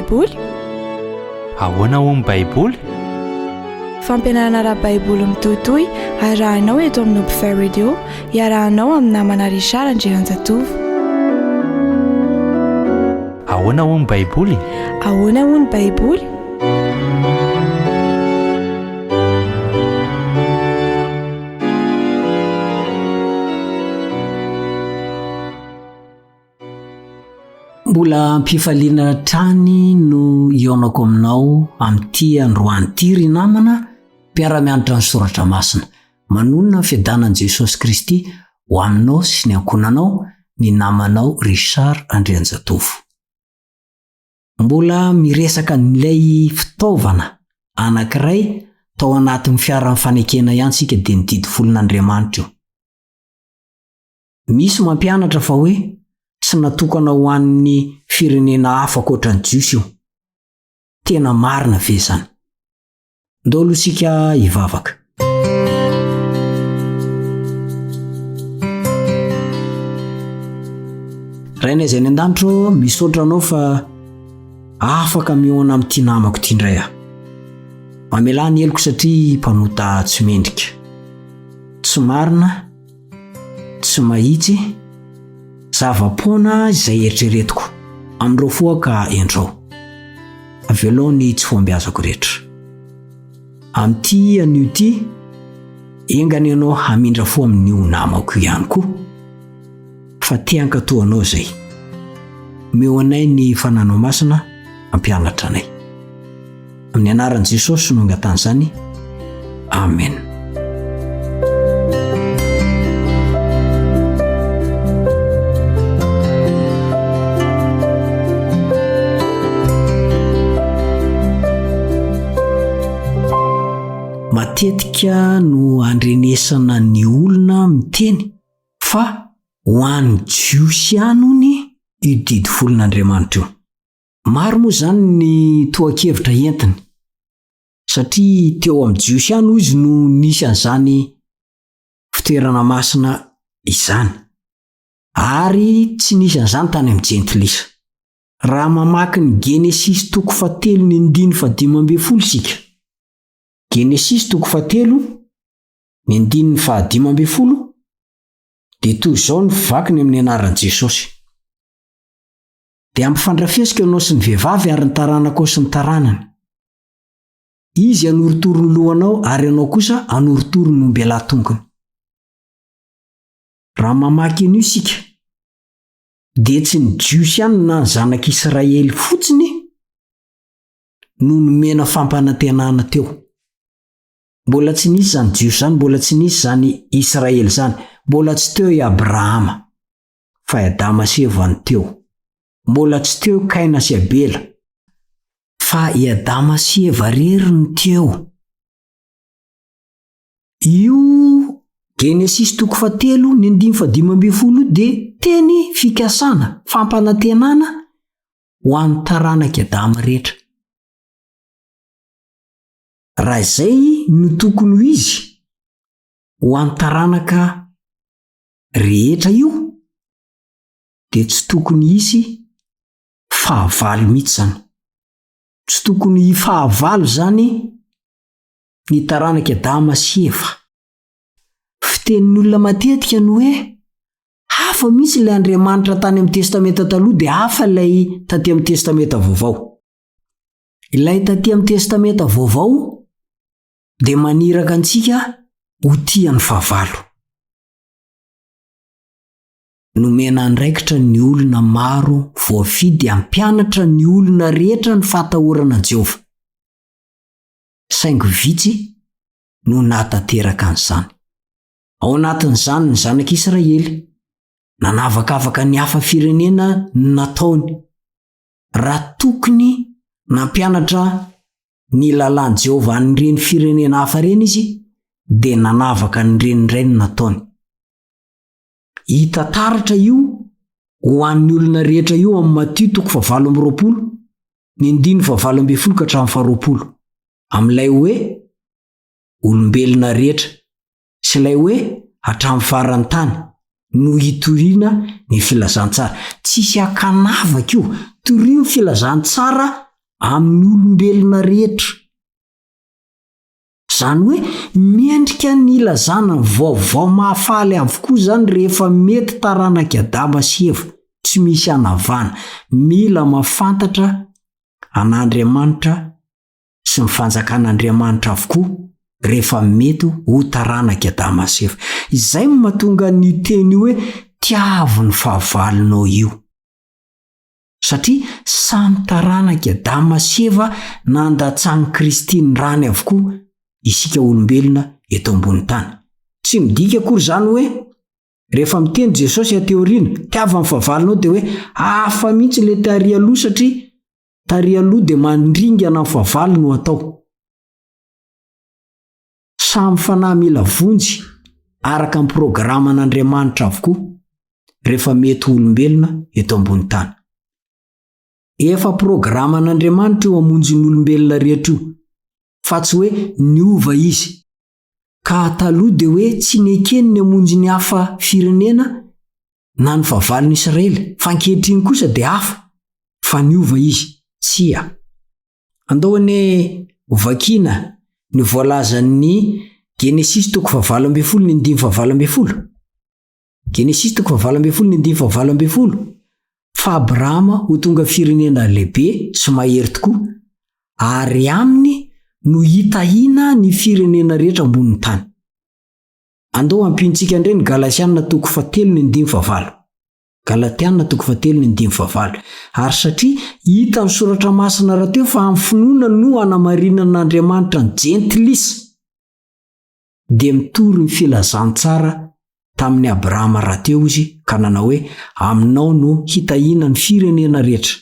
Baiboly? Ahoana hoy ny Baiboly? Fampianarana ara-baiboly mitohitohy arahinao eto amin'ny Hopefy Radio, iarahanao amin'ny namana Richard Andrianjatovo. Ahoana hoy ny Baiboly? Ahoana hoy ny Baiboly? Mbola am-pifaliana hatrany no hihaonako aminao amin'ity androany ity ry namana mpiara-mianatra ny soratra masina. Manonona ny fiadanan'i Jesosy Kristy ho aminao sy ny ankohonanao ny namanao Richard Andrianjatovo. Mbola miresaka an'ilay fitaovana anankiray tao anatin'ny fiaran'ny fanekena ihany isika dia ny didy folon'Andriamanitra io. Misy mampianatra fa hoe tsy natokana ho an'ny firenena hafa ankoatra ny Jiosy io. Tena marina ve izany? Ndao aloha isika hivavaka. Rainay izay any an-danitra ô, misaotra anao fa afaka mihaona amin'ity namako ity indray aho. Mamelà ny heloko satria mpanota tsy mendrika. Tsy marina, tsy mahitsy, zava-poana izay eritreretiko. Amin'ireo fo aho ka endrao. Avelao ny tsy fahombiazako rehetra. Amin'ity anio ity, enga anie ianao hamindra fo amin'io namako io ihany koa, fa te hankatò anao izay. Omeo anay ny Fananao Masina hampianatra anay. Amin'ny anaran'i Jesosy no angatahana izany. Amen. Matetika no andrenesana ny olona miteny fa ho an'ny Jiosy ihany hono io didy folon'Andriamanitra io. Maro moa izany ny tohan-kevitra entiny, satria teo amin'ny Jiosy ihany hoy izy no nisy an'izany fitoerana masina izany, ary tsy nisy an'izany tany amin'ny Jentilisa. Raha mamaky ny Genesisy toko fahatelo ny andininy fahadimy ambin'ny folo isika, Genesisy toko fahatelo ny andininy fahadimy ambin'ny folo, dia toy izao ny vakiny amin'ny anaran'i Jesosy. Dia hampifandrafesiko ianao sy ny vehivavy ary ny taranakao sy ny taranany. Izy hanorotoro ny lohanao ary ianao kosa hanorotoro ny ombelahy tongony. Raha mamaky an'io isika, dia tsy ny Jiosy ihany na ny zanak'Israely fotsiny no nomena fampanantenana teo. Mbola tsy nisy izany Jiosy izany, mbola tsy nisy izany Israely izany, mbola tsy teo i Abrahama. Fa i Adama sy Eva no teo. Mbola tsy teo Kaina sy Abela. Fa i Adama sy Eva rery no teo. Io Genesisy toko fahatelo ny andininy fahadimy ambin'ny folo io dia teny fikasana, fampanantenana ho an'ny taranak'i Adama rehetra. Raha izay no tokony ho izy ho an'ny taranaka rehetra io dia tsy tokony hisy fahavalo mihitsy izany. Tsy tokony hifahavalo izany ny taranak'i Adama sy Eva. Fitenin'ny olona matetika ny hoe hafa mihitsy ilay Andriamanitra tany amin'ny Testamenta Taloha dia hafa ilay taty amin'ny Testamenta Vaovao. Ilay taty amin'ny Testamenta Vaovao dia maniraka antsika ho tia ny fahavalo. Nomena andraikitra ny olona maro voafidy hampianatra ny olona rehetra ny fahatahorana an'i Jehovah. Saingy vitsy no nahatanteraka an'izany. Ao anatin'izany ny zanak'Israely. Nanavakavaka ny hafa firenena ny nataony. Raha tokony nampianatra ny lalàn'i Jehovah an'ireny firenena hafa ireny izy, dia nanavaka an'ireny indray no nataony. Hita taratra io ho an'ny olona rehetra io amin'ny Matio toko fahavalo amby roapolo, ny andininy fahavalo ambin'ny folo ka hatramin'ny faharoapolo, amin'ilay hoe olombelona rehetra sy ilay hoe hatramin'ny faran'ny tany no hitoriana ny filazantsara. Tsisy ankanavaka io. Torio ny filazantsara. Amin'ny olombelona rehetra. Izany hoe mendrika ny hilazana ny vaovao mahafaly avokoa izany rehefa mety taranak'i Adama sy Eva, tsy misy hanavana. Mila mahafantatra an'Andriamanitra sy ny fanjakan'Andriamanitra avokoa rehefa mety ho taranak'i Adama sy Eva. Izay no mahatonga an'io teny io hoe tiavo ny fahavalonao io. Satria samy taranak'i Adama sy Eva nandatsahan'i Kristy ny rany avokoa isika olombelona eto ambony tany. Tsy midika akory izany hoe rehefa miteny Jesosy aty aoriana, tiavo ny fahavalonao dia hoe hafa mihitsy ilay tary aloha satria tary aloha dia mandringana ny fahavalo no atao. Samy fanahy mila vonjy araka ny programan'Andriamanitra avokoa rehefa mety ho olombelona eto ambony tany. Efa programan'Andriamanitra io hamonjy ny olombelona rehetra io, fa tsy hoe niova izy. Ka taloha dia hoe tsy nekeny ny hamonjy ny hafa firenena na ny fahavalon'i Israely, fa ankehitriny kosa dia hafa, fa niova izy. Tsia. Andao anie hovakiana ny voalazan'ny Genesisy toko fahavalo ambin'ny folo ny andininy fahavalo ambin'ny folo. Genesisy toko fahavalo ambin'ny folo ny andininy fahavalo ambin'ny folo. Fa Abrahama ho tonga firenena lehibe sy mahery tokoa, ary aminy no hitahiana ny firenena rehetra ambonin'ny tany. Andao hampiantsika indray ny Galatiana toko fahatelo ny andininy fahavalo. Galatiana toko fahatelo ny andininy fahavalo. Ary satria hitan'ny Soratra Masina rahateo fa amin'ny finoana no anamarinan'Andriamanitra ny Jentilisa, dia mitory ny filazantsara tamin'i Abrahama rahateo izy ka nanao hoe, Aminao no hitahiana ny firenena rehetra.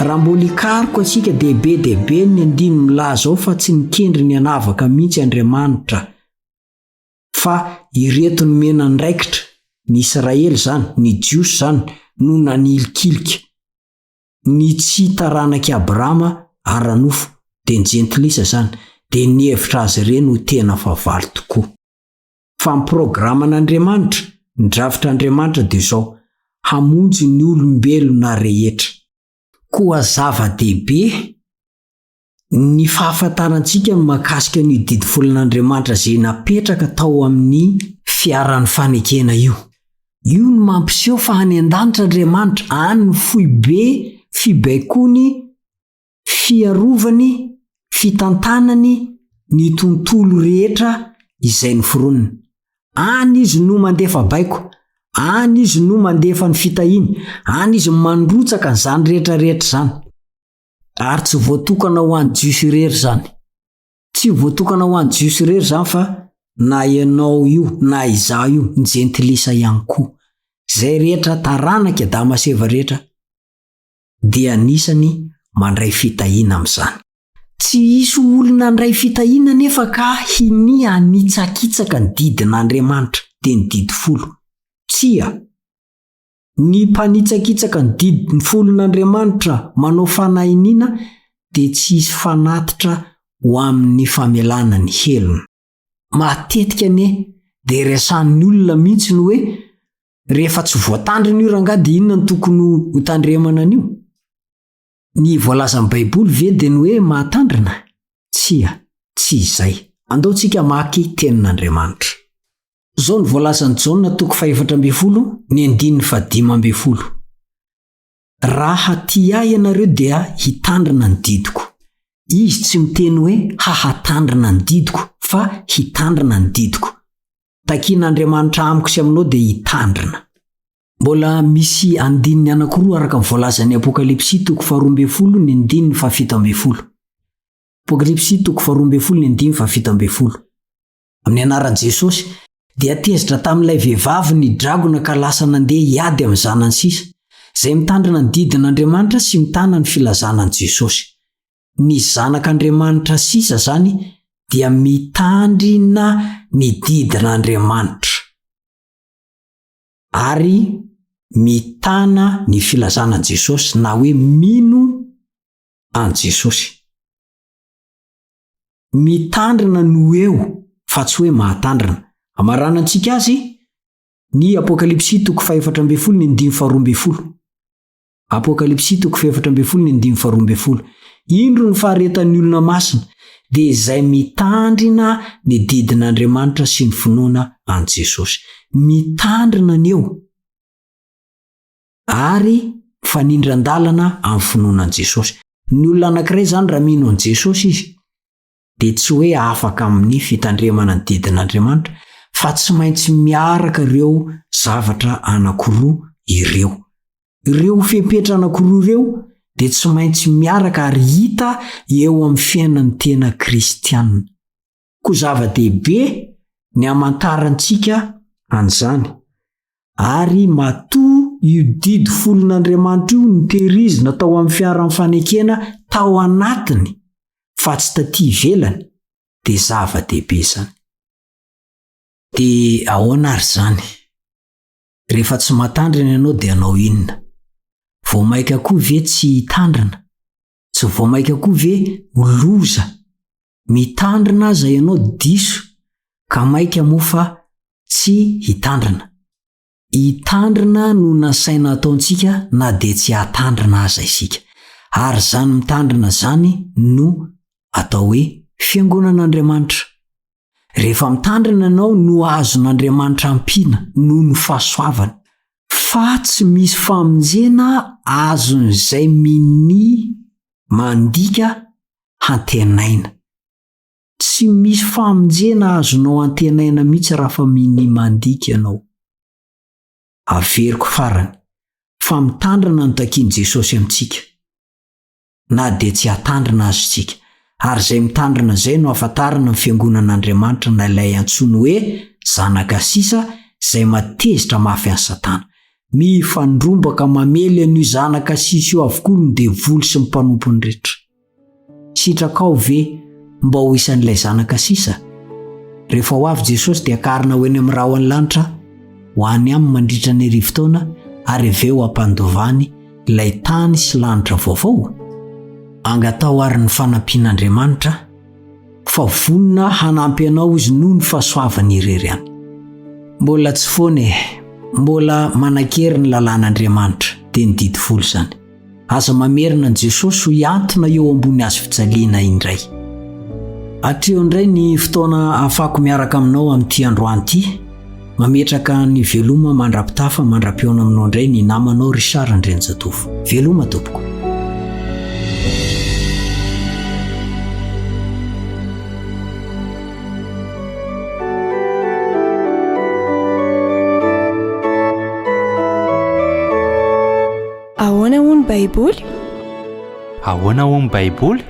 Raha mbola hikaroka isika dia be dia be ny andininy milaza ao fa tsy nikendry ny hanavaka mihitsy Andriamanitra fa ireto nomena andraikitra, ny Israely izany, ny Jiosy izany, no nanilikilika ny tsy taranak'i Abrahama ara-nofo, dia ny Jentilisa izany, dia nihevitra azy ireny ho tena fahavalo tokoa. Fa ny programan'Andriamanitra, ny drafitr'Andriamanitra dia izao, hamonjy ny olombelona rehetra. Koa zava-dehibe ny fahafantarantsika ny mahakasika an'io didy folon'Andriamanitra izay napetraka tao amin'ny fiaran'ny fanekena io. Io no mampiseho fa any an-danitra Andriamanitra, any ny foibe fibaikoany fiarovany, fitantanany ny tontolo rehetra izay noforoniny. Any izy no mandefa baiko, any izy no mandefa ny fitahiany, any izy mandrotsaka an'izany rehetra rehetra izany. Ary tsy voatokana ho an'ny Jiosy irery izany. Tsy voatokana ho an'ny Jiosy irery izany fa na ianao io na izaho io, ny jentilisa ihany koa. Izay rehetra taranak'i Adama sy Eva rehetra dia anisany mandray fitahiana amin'izany. Tsy hisy olona handray fitahiana anefa ka hinia hanitsakitsaka ny didin'Andriamanitra, dia ny didy folo. Tsia. Ny mpanitsakitsaka ny didy folon'Andriamanitra manao fanahiniana dia tsy hisy fanatitra ho amin'ny famelana ny helony. Matetika anie dia resahan'ny olona mihitsy ny hoe Rehefa tsy voatandrina io rangahy dia inona no tokony ho tandremana an'io? Ny voalazan'ny Baiboly ve dia ny hoe mahatandrina? Tsia, tsy izay. Andao tsika hamaky Tenin'Andriamanitra. Izao no voalazan'i Jaona toko fahefatra ambin'ny folo, ny andininy fahadimy ambin'ny folo. Raha tia ahy ianareo dia hitandrina ny didiko. Izy tsy miteny hoe hahatandrina ny didiko fa hitandrina ny didiko. Takian'Andriamanitra amiko sy aminao dia hitandrina. Mbola misy andininy anankiroa araka ny voalazan'ny Apokalypsy toko faharoa ambin'ny folo ny andininy fahafito ambin'ny folo. Apokalypsy toko faharoa ambin'ny folo ny andininy fahafito ambin'ny folo. Amin'ny anaran'i Jesosy, dia tezitra tamin'ilay vehivavy ny dragona ka lasa nandeha hiady amin'ny zanany sisa, izay mitandrina ny didin'Andriamanitra sy mitana ny filazana an'i Jesosy. Ny zanak'Andriamanitra sisa izany dia mitandrina ny didin'Andriamanitra ary mitana ny filazana an'i Jesosy na hoe mino an'i Jesosy. Mitandrina no eo fa tsy hoe mahatandrina. Amaranantsika azy ny Apokalypsy toko fahefatra ambin'ny folo ny andininy faharoa ambin'ny folo. Apokalypsy toko fahefatra ambin'ny folo ny andininy faharoa ambin'ny folo. Indro ny faharetan'ny olona masina, dia izay mitandrina ny didin'Andriamanitra sy ny finoana an'i Jesosy. Mitandrina ny eo, ary mifanindran-dalana amin'ny finoana an'i Jesosy. Ny olona anankiray izany raha mino an'i Jesosy izy, dia tsy hoe afaka amin'ny fitandremana ny didin'Andriamanitra, fa tsy maintsy miaraka ireo zavatra anankiroa ireo. Ireo fepetra anankiroa ireo dia tsy maintsy miaraka ary hita eo amin'ny fiainan'ny tena kristiana. Koa zava-dehibe ny hamantarantsika an'izany. Ary matoa io didy folon'Andriamanitra io notehirizina tao amin'ny fiaran'ny fanekena tao anatiny fa tsy taty ivelany, dia zava-dehibe izany. Dia ahoana ary izany? Rehefa tsy matandrina ianao dia hanao inona? Vao maika koa ve tsy hitandrina? Tsy vao maika koa ve ho loza? Mitandrina aza ianao diso ka maika moa fa tsy hitandrina. Hitandrina no nasaina ataontsika na dia tsy hahatandrina aza isika. Ary izany mitandrina izany no atao hoe fiangonan'Andriamanitra. Rehefa mitandrina ianao no azon'Andriamanitra ampiana noho ny fahasoavany. Fa tsy misy famonjena azon'izay minia mandika hantenaina. Tsy misy famonjena azonao antenaina mihitsy raha fa minia mandika ianao. Averiko farany fa mitandrina no takian'i Jesosy amintsika. Na dia tsy hatandrina aza isika. Ary izay mitandrina izay no ahafantarana ny fiangonan'Andriamanitra na ilay antsoiny hoe zanaka sisa izay matezitra mafy an'i Satana. Mifandrombaka mamely an'io zanaka sisa io avokoa ny devoly sy ny mpanompony rehetra. Sitrakao ve mba ho isan'ilay zanaka sisa? Rehefa ho avy Jesosy dia akarina ho eny amin'ny rahon'ny lanitra, ho any aminy mandritra ny arivotaona ary avy eo hampandovany ilay tany sy lanitra vaovao? Angataho àry ny fanampian'Andriamanitra fa vonona hanampy anao izy noho ny fahasoavany irery ihany. Mbola tsy foana e, mbola manan-kery ny lalàn'Andriamanitra, dia ny didy folo izany. Aza mamerina an'i Jesosy ho hiantona eo ambony hazo fijaliana indray. Hatreo indray ny fotoana ahafahako miaraka aminao amin'ity androany ity. Mametraka ny veloma mandra-pitafa mandra-pihaona aminao indray ny namanao Richard Andrianjatovo. Veloma tompoko. Ahoana hoy ny Baiboly? Ahoana hoy ny Baiboly?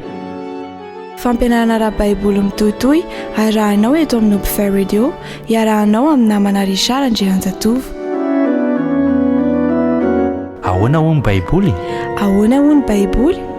Fampianarana ara-baiboly mitohitohy arahinao eto amin'ny Hopefy Radio, iarahanao amin'ny namana Richard Andrianjatovo. Ahoana hoy ny Baiboly? Ahoana hoy ny Baiboly?